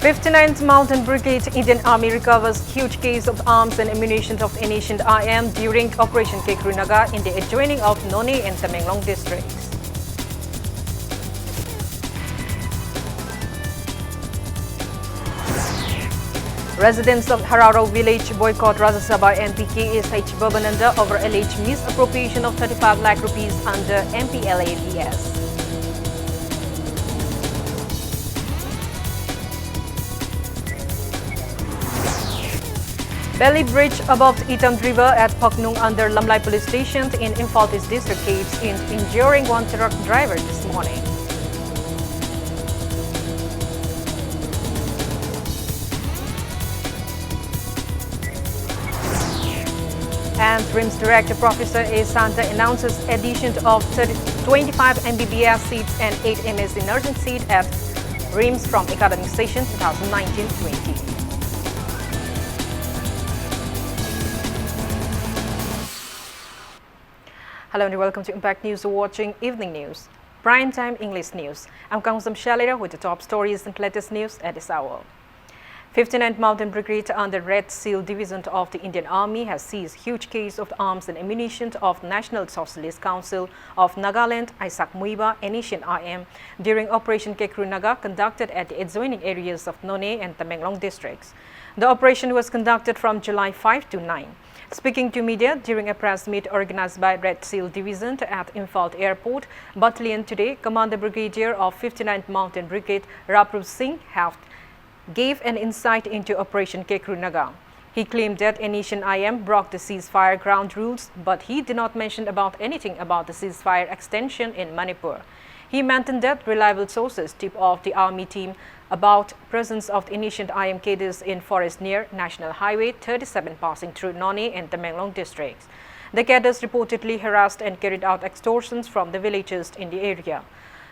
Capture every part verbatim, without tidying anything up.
Fifty-ninth Mountain Brigade Indian Army recovers huge case of arms and ammunition of NSCN-IM during Operation Kekru Naga in the adjoining of Noney and Tamenglong districts. Residents of Hararo village boycott Rajya Sabha M P K S H Bhabananda over alleged misappropriation of thirty-five lakh rupees under M P L A D S. Belly breach above Itam River at Phaknung under Lamlai Police Station in Imphal East District caves in, injuring one truck driver this morning. And RIMS Director Professor A Santa announces addition of thirty, twenty-five M B B S seats and eight M S C nursing seat at RIMS from academic session twenty nineteen twenty. Hello and welcome to Impact News. You're watching Evening News, Prime Time English News. I'm Kangsam Shalira with the top stories and latest news at this hour. Fifty-ninth Mountain Brigade under Red Shield Division of the Indian Army has seized huge case of arms and ammunition of National Socialist Council of Nagaland, Isaac Muiba, NSCN-IM, during Operation Kekru Naga conducted at the adjoining areas of Noney and Tamenglong districts. The operation was conducted from July five to nine. Speaking to media during a press meet organized by Red Shield Division at Imphal Airport, Battalion today, Commander Brigadier of fifty-ninth Mountain Brigade, Raprup Singh, have gave an insight into Operation Kekru Naga. He claimed that NSCN-IM broke the ceasefire ground rules, but he did not mention about anything about the ceasefire extension in Manipur. He maintained that reliable sources tip off the army team about presence of the NSCN-IM cadres in forest near National Highway thirty-seven passing through Noney and Tamenglong districts. The cadres reportedly harassed and carried out extortions from the villagers in the area.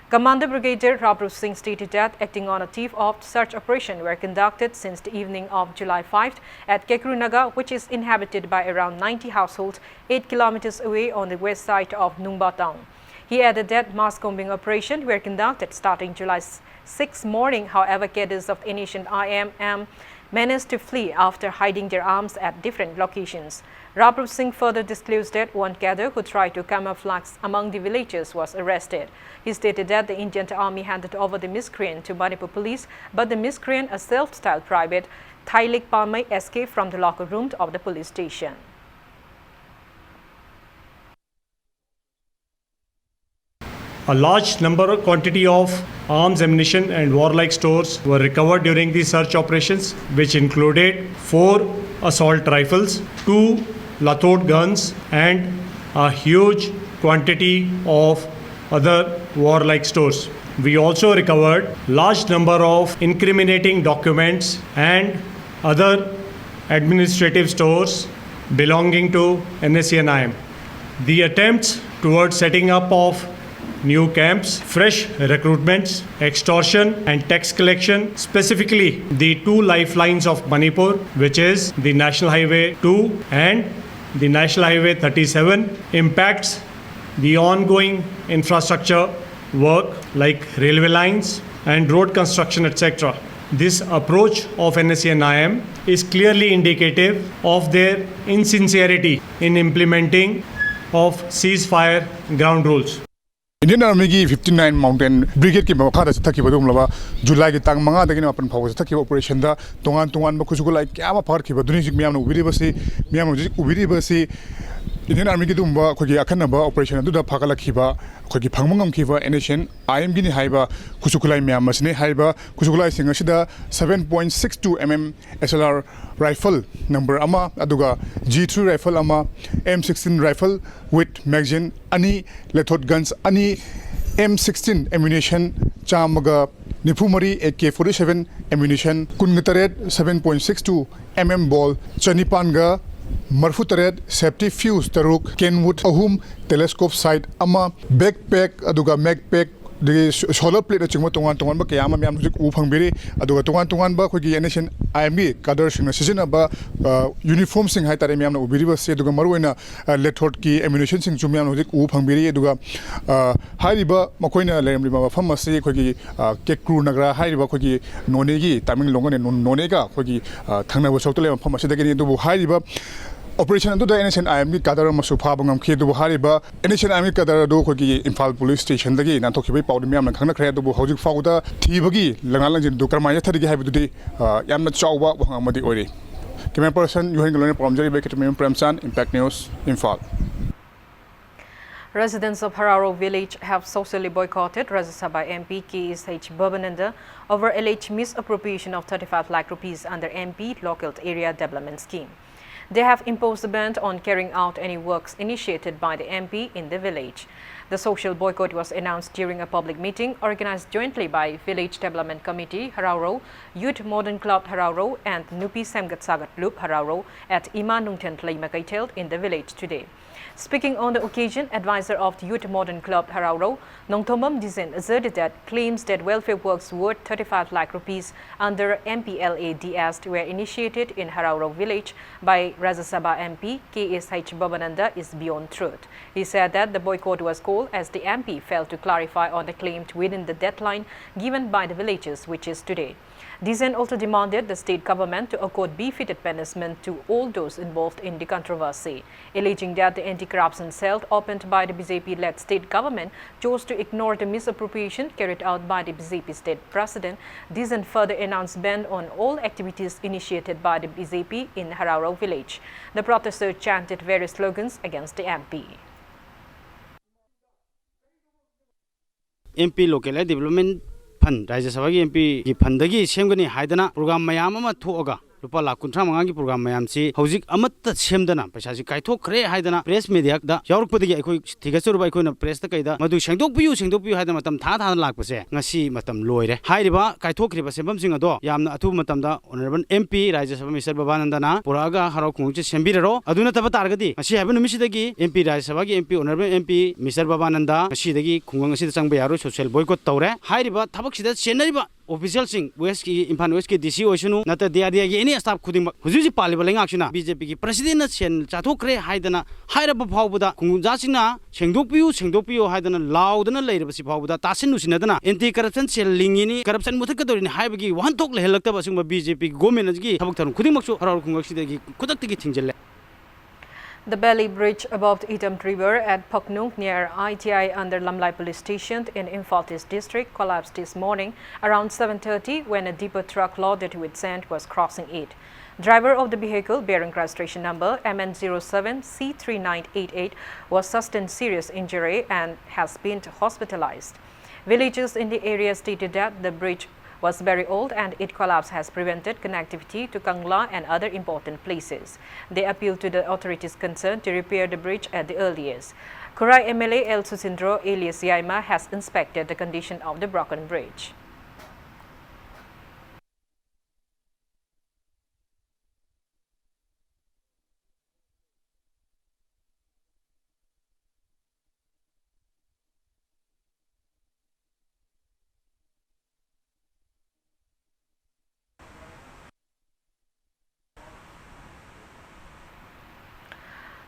Commander Brigadier Raprup Singh stated that acting on a tip-off, search operation were conducted since the evening of July five at Kekru Naga, which is inhabited by around ninety households eight kilometers away on the west side of Nungba town. He added that mass combing operations were conducted starting July sixth morning. However, cadres of N S C N I M managed to flee after hiding their arms at different locations. Rajpal Singh further disclosed that one cadre who tried to camouflage among the villagers was arrested. He stated that the Indian Army handed over the miscreant to Manipur police, but the miscreant, a self-styled private, Thailik Palmai, escaped from the locker room of the police station. A large number, quantity of arms, ammunition and warlike stores were recovered during these search operations, which included four assault rifles, two Lathod guns and a huge quantity of other warlike stores. We also recovered large number of incriminating documents and other administrative stores belonging to N S C N I M. The attempts towards setting up of new camps, fresh recruitments, extortion and tax collection, specifically the two lifelines of Manipur, which is the National Highway two and the National Highway thirty-seven, impacts the ongoing infrastructure work like railway lines and road construction, et cetera. This approach of N S C N I M is clearly indicative of their insincerity in implementing of ceasefire ground rules. Indian Army ꯒꯤ fifty nine Mountain Brigade ꯀꯤ ꯃꯈꯥꯗ ꯆꯠꯊꯈꯤꯕ ꯑꯗꯨꯒꯨꯝꯂꯕ July ꯒꯤ ꯇꯥꯡ ꯃꯉꯥꯗꯒꯤꯅ ꯃꯥꯄꯟ ꯐꯥꯎꯕ ꯆꯠꯊꯈꯤꯕ operation ꯗ ꯇꯣꯉꯥꯟ ꯇꯣꯉꯥꯟꯕ ꯈꯨꯠꯁꯨ ꯈꯨꯠꯂꯥꯏ ꯀꯌꯥ ꯑꯃ ꯐꯥꯒꯠꯈꯤꯕ ꯑꯗꯨꯅꯤ ꯍꯧꯖꯤꯛ ꯃꯤꯌꯥꯝꯅ ꯎꯕꯤꯔꯤꯕꯁꯤ꯫ ꯃꯤꯌꯥꯝꯅ ꯍꯧꯖꯤꯛ ꯎꯕꯤꯔꯤꯕꯁꯤ Indian Army ꯒꯤ ꯑꯗꯨꯒꯨꯝꯕ ꯑꯩꯈꯣꯏꯒꯤ ꯑꯈꯟꯅꯕ operation ꯑꯗꯨꯗ ꯐꯥꯒꯠꯂꯛꯈꯤꯕ ꯑꯩꯈꯣꯏꯒꯤ ꯐꯪꯕ ꯉꯝꯈꯤꯕ N S C N I M Guinea ꯍꯥꯏꯕ ꯈꯨꯠꯁꯨ ꯈꯨꯠꯂꯥꯏ ꯃꯌꯥꯝ ꯑꯁꯤꯅꯤ꯫ ꯍꯥꯏꯔꯤꯕ ꯈꯨꯠꯁꯨ ꯈꯨꯠꯂꯥꯏꯁꯤꯡ ꯑꯁꯤꯗ seven point six two M M S L R rifle number ꯑꯃ, ꯑꯗꯨꯒ G three rifle ꯑꯃ, M sixteen rifle with magazine ꯑꯅꯤ, Lathod guns ꯑꯅꯤ, M sixteen ammunition ꯆꯥꯝꯃꯒ ꯅꯤꯐꯨ ꯃꯔꯤ, A K forty seven ammunition ꯀꯨꯟꯒ ꯇꯔꯦꯠ, seven point six two M M ball ꯆꯅꯤꯄꯥꯟꯒ ꯃꯔꯤꯐꯨ ꯇꯔꯦꯠ, safety fuse ꯇꯔꯨꯛ, Kenwood ꯑꯍꯨꯝ, telescope sight ꯑꯃ, backpack ꯑꯗꯨꯒ magpack ꯑꯗꯒꯤ ꯁꯣ-, ꯁꯣꯂꯔ ꯄ꯭ꯂꯦꯠꯅꯆꯤꯡꯕ ꯇꯣꯉꯥꯟ ꯇꯣꯉꯥꯟꯕ ꯀꯌꯥ ꯑꯃ ꯃꯌꯥꯝ ꯍꯧꯖꯤꯛ ꯎꯕ ꯐꯪꯕꯤꯔꯤ꯫ ꯑꯗꯨꯒ ꯇꯣꯉꯥꯟ ꯇꯣꯉꯥꯟꯕ ꯑꯩꯈꯣꯏꯒꯤ ꯑꯦꯟ ꯑꯦꯁ ꯑꯦꯟ ꯑꯥꯏ ꯑꯦꯝꯒꯤ ꯀꯥꯗꯔꯁꯤꯡꯅ ꯁꯤꯖꯤꯟꯅꯕ, ꯑ, ꯌꯨꯅꯤꯐꯣꯔꯝꯁꯤꯡ ꯍꯥꯏꯇꯥꯔꯦ ꯃꯌꯥꯝꯅ ꯎꯕꯤꯔꯤꯕꯁꯦ꯫ ꯑꯗꯨꯒ ꯃꯔꯨꯑꯣꯏꯅ, ꯑ, ꯂꯦꯊꯣꯠꯀꯤ ꯑꯦꯃꯨꯅꯤꯁꯟꯁꯤꯡꯁꯨ ꯃꯌꯥꯝꯅ ꯍꯧꯖꯤꯛ ꯎꯕ ꯐꯪꯕꯤꯔꯤ꯫ ꯑꯗꯨꯒ, ꯑ, ꯍꯥꯏꯔꯤꯕ ꯃꯈꯣꯏꯅ ꯂꯩꯔꯝꯂꯤꯕ ꯃꯐꯝ ꯑꯁꯤ ꯑꯩꯈꯣꯏꯒꯤ, ꯑ, ꯀꯦꯀ꯭ꯔꯨ ꯅꯒꯔꯥ ꯍꯥꯏꯔꯤꯕ ꯑꯩꯈꯣꯏꯒꯤ ꯅꯣꯅꯦꯒꯤ, ꯇꯃꯦꯡꯂꯣꯡꯒ ꯅꯣ-, ꯅꯣꯅꯦꯒ ꯑꯩꯈꯣꯏꯒꯤ, ꯑ, ꯊꯪꯅꯕ ꯁꯔꯨꯛꯇ ꯂꯩꯕ ꯃꯐꯝ ꯑꯁꯤꯗꯒꯤꯅꯤ꯫ ꯑꯗꯨꯕꯨ ꯍꯥꯏꯔꯤꯕ ꯑꯣꯄꯔꯦꯁꯟ ꯑꯗꯨꯗ ꯑꯦꯟ ꯑꯦꯁ ꯑꯦꯟ ꯑꯥꯏ ꯑꯦꯝꯒꯤ ꯀꯥꯗꯔ ꯑꯃꯁꯨ ꯐꯥꯕ ꯉꯝꯈꯤ꯫ ꯑꯗꯨꯕꯨ ꯍꯥꯏꯔꯤꯕ ꯑꯦꯟ ꯑꯦꯁ ꯑꯦꯟ ꯑꯥꯏ ꯑꯦꯝꯒꯤ ꯀꯥꯗꯔ ꯑꯗꯨ ꯑꯩꯈꯣꯏꯒꯤ ꯏꯝꯐꯥꯜ ꯄꯨꯂꯤꯁ ꯁ꯭ꯇꯦꯁꯟꯗꯒꯤ ꯅꯥꯟꯊꯣꯛꯈꯤꯕꯒꯤ ꯄꯥꯎꯗꯤ ꯃꯤꯌꯥꯝꯅ ꯈꯪꯅꯈ꯭ꯔꯦ꯫ ꯑꯗꯨꯕꯨ ꯍꯧꯖꯤꯛ ꯐꯥꯎꯕꯗ ꯊꯤꯕꯒꯤ ꯂꯪꯂꯥ ꯂꯪꯖꯤꯟꯗꯨ ꯀꯔꯝꯍꯥꯏꯅ ꯆꯠꯊꯔꯤꯒꯦ ꯍꯥꯏꯕꯗꯨꯗꯤ, ꯑ, ꯌꯥꯝꯅ ꯆꯥꯎꯕ ꯋꯥꯍꯪ ꯑꯃꯗꯤ ꯑꯣꯏꯔꯤ꯫ ꯀꯦꯃꯦꯔꯥ ꯄꯔꯁꯟ ꯌꯨꯍꯦꯟꯒ ꯂꯣꯏꯅ ꯄꯥꯎꯔꯝꯖꯔꯤꯕ ꯀꯦꯇꯃꯦꯝ Premchand, impact news, Imphal. Residents of Harauro village have socially boycotted Rajya Sabha M P K S H Bhabananda over alleged misappropriation of thirty-five lakh rupees under M P Local Area Development Scheme. They have imposed a ban on carrying out any works initiated by the M P in the village. The social boycott was announced during a public meeting organized jointly by Village Development Committee Harauro, Youth Modern Club Harauro, and Nupi Semgat Sagat Club Harauro at Ima Nungthen Leima Keithel in the village today. Speaking on the occasion, advisor of the Youth Modern Club Harauro, Nongthombam Dizen, asserted that claims that welfare works worth thirty-five lakh rupees under M P L A D S were initiated in Harauro village by Rajya Sabha M P K S H Bhabananda is beyond truth. He said that the boycott was called as the M P failed to clarify on the claim within the deadline given by the villagers, which is today. Dizen also demanded the state government to accord befitted punishment to all those involved in the controversy, alleging that the anti-corruption cell opened by the B J P-led state government chose to ignore the misappropriation carried out by the B J P state president. Dizen further announced ban on all activities initiated by the B J P in Harauro village. The protesters chanted various slogans against the M P. M P Local Development Fund, ꯔꯥꯖ꯭ꯌ ꯁꯚꯥꯒꯤ M P ꯒꯤ ꯐꯟꯗꯒꯤ ꯁꯦꯝꯒꯅꯤ ꯍꯥꯏꯗꯅ programme ꯃꯌꯥꯝ ꯑꯃ ꯊꯣꯛꯑꯒ ꯂꯨꯄꯥ ꯂꯥꯈ ꯀꯨꯟꯊ꯭ꯔꯥ ꯃꯉꯥꯒꯤ ꯄ꯭ꯔꯣꯒ꯭ꯔꯥꯝ ꯃꯌꯥꯝꯁꯤ ꯍꯧꯖꯤꯛ ꯑꯃꯠꯇ ꯁꯦꯝꯗꯅ ꯄꯩꯁꯥꯁꯤ ꯀꯥꯏꯊꯣꯛꯈ꯭ꯔꯦ ꯍꯥꯏꯗꯅ ꯄ꯭ꯔꯦꯁ ꯃꯦꯗꯤꯌꯥꯗ ꯌꯥꯎꯔꯛꯄꯗꯒꯤ ꯑꯩꯈꯣꯏ ꯊꯤꯒꯠꯆꯔꯨꯕ ꯑꯩꯈꯣꯏꯅ ꯄ꯭ꯔꯦꯁꯇ ꯀꯩꯗ ꯃꯗꯨ ꯁꯦꯡꯗꯣꯛꯄꯤꯌꯨ, ꯁꯦꯡꯗꯣꯛꯄꯤꯌꯨ ꯍꯥꯏꯗꯅ ꯃꯇꯝ ꯊꯥ ꯊꯥꯗꯅ ꯂꯥꯛꯄꯁꯦ ꯉꯁꯤ ꯃꯇꯝ ꯂꯣꯏꯔꯦ꯫ ꯍꯥꯏꯔꯤꯕ ꯀꯥꯏꯊꯣꯛꯈ꯭ꯔꯤꯕ ꯁꯦꯟꯐꯝꯁꯤꯡ ꯑꯗꯣ ꯌꯥꯝꯅ ꯑꯊꯨꯕ ꯃꯇꯝꯗ Honourable M P ꯔꯥꯖ꯭ꯌ ꯁꯚꯥ Mister ꯕꯕꯥꯅꯟꯗꯅ ꯄꯨꯔꯛꯑꯒ ꯍꯔꯥꯎ ꯈꯨꯡꯒꯪꯁꯦ ꯁꯦꯝꯕꯤꯔꯔꯣ꯫ ꯑꯗꯨ ꯅꯠꯇꯕ ꯇꯥꯔꯒꯗꯤ ꯉꯁꯤ ꯍꯥꯏꯕ ꯅꯨꯃꯤꯠꯁꯤꯗꯒꯤ M P ꯔꯥꯖ꯭ꯌ ꯁꯚꯥꯒꯤ M P, Honourable M P Mister ꯕꯕꯥꯅꯟꯗ ꯉꯁꯤꯗꯒꯤ ꯈꯨꯡꯒꯪ ꯑꯁꯤꯗ ꯆꯪꯕ ꯌꯥꯔꯣꯏ, social boycott ꯇꯧꯔꯦ꯫ ꯍꯥꯏꯔꯤꯕ ꯊꯕꯛꯁꯤꯗ ꯆꯦꯟꯅꯔꯤꯕ officialꯁꯤꯡ, Westꯀꯤ, ꯏꯝꯐꯥꯜ Westꯀꯤ D C ꯑꯣꯏꯁꯅꯨ, ꯅꯠꯇ꯭ꯔꯗꯤ ꯑꯗꯒꯤ any staff ꯈꯨꯗꯤꯡꯃꯛ, ꯍꯧꯖꯤꯛ ꯍꯧꯖꯤꯛ ꯄꯥꯜꯂꯤꯕ ꯂꯩꯉꯥꯛꯁꯤꯅ B J Pꯒꯤ presidentꯅ ꯁꯦꯜ ꯆꯥꯊꯣꯛꯈ꯭ꯔꯦ ꯍꯥꯏꯗꯅ ꯍꯥꯏꯔꯕ ꯐꯥꯎꯕꯗ, ꯈꯨꯡꯒꯪꯖꯥꯁꯤꯡꯅ "ꯁꯦꯡꯗꯣꯛꯄꯤꯌꯨ, ꯁꯦꯡꯗꯣꯛꯄꯤꯌꯨ" ꯍꯥꯏꯗꯅ ꯂꯥꯎꯗꯅ ꯂꯩꯔꯕꯁꯤ ꯐꯥꯎꯕꯗ ꯇꯥꯁꯤꯟ ꯎꯁꯤꯟꯅꯗꯅ anti corruption cell ꯂꯤꯡꯉꯤꯅꯤ, corruption ꯃꯨꯊꯠꯀꯗꯧꯔꯤꯅꯤ ꯍꯥꯏꯕꯒꯤ ꯋꯥꯍꯟꯊꯣꯛ ꯂꯩꯍꯜꯂꯛꯇꯕ ꯑꯁꯤꯒꯨꯝꯕ B J Pꯒꯤ government ꯑꯁꯤꯒꯤ ꯊꯕꯛ ꯊꯧꯔꯝ ꯈꯨꯗꯤꯡꯃꯛꯁꯨ ꯍꯔꯥꯎ ꯈꯨꯡꯒꯪꯁꯤꯗꯒꯤ ꯈꯨꯗꯛꯇꯒꯤ ꯊꯤꯡꯖꯤꯜꯂꯦ꯫ The Bali Bridge above the Idam River at Phaknung near I T I under Lamlai Police Station in Imphal East District collapsed this morning around seven thirty when a dipper truck loaded with sand was crossing it. Driver of the vehicle bearing registration number M N zero seven C three nine eight eight was sustained serious injury and has been hospitalized. Villagers in the area stated that the bridge was very old and its collapse has prevented connectivity to Kangla and other important places. They appeal to the authorities concerned to repair the bridge at the earliest. Khurai M L A L Susindro alias Yaima has inspected the condition of the broken bridge.